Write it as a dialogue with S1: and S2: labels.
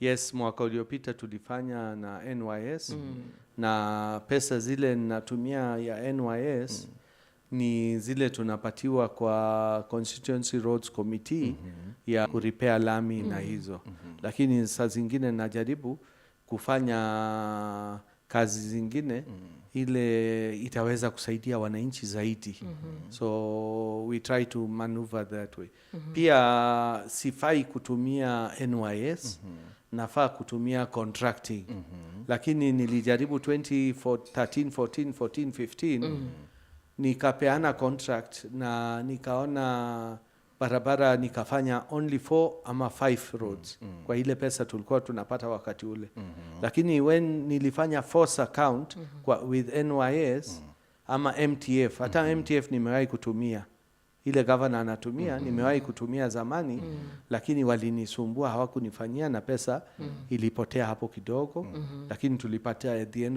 S1: Yes, mwaka uliopita tulifanya na NYS na pesa zile natumia ya NYS ni zile tunapatiwa kwa Constituency Roads Committee ya kurepair lami na hizo, lakini saa zingine najaribu kufanya kazi zingine ile itaweza kusaidia wananchi zaidi. So we try to maneuver that way. Pia sifai kutumia NYS, nafaa kutumia contracting, lakini nilijaribu 2013, 14, 14, 15, nikapeana contract na nikaona barabara nikafanya only four ama five roads kwa ile pesa tulikuwa tunapata wakati ule. Lakini when nilifanya force account with NYS ama MTF, hata MTF nimewahi kutumia, ile governor anatumia, nimewahi kutumia zamani, lakini walinisumbua, hawakunifanyia na pesa ilipotea hapo kidogo, lakini tulipatia at the end of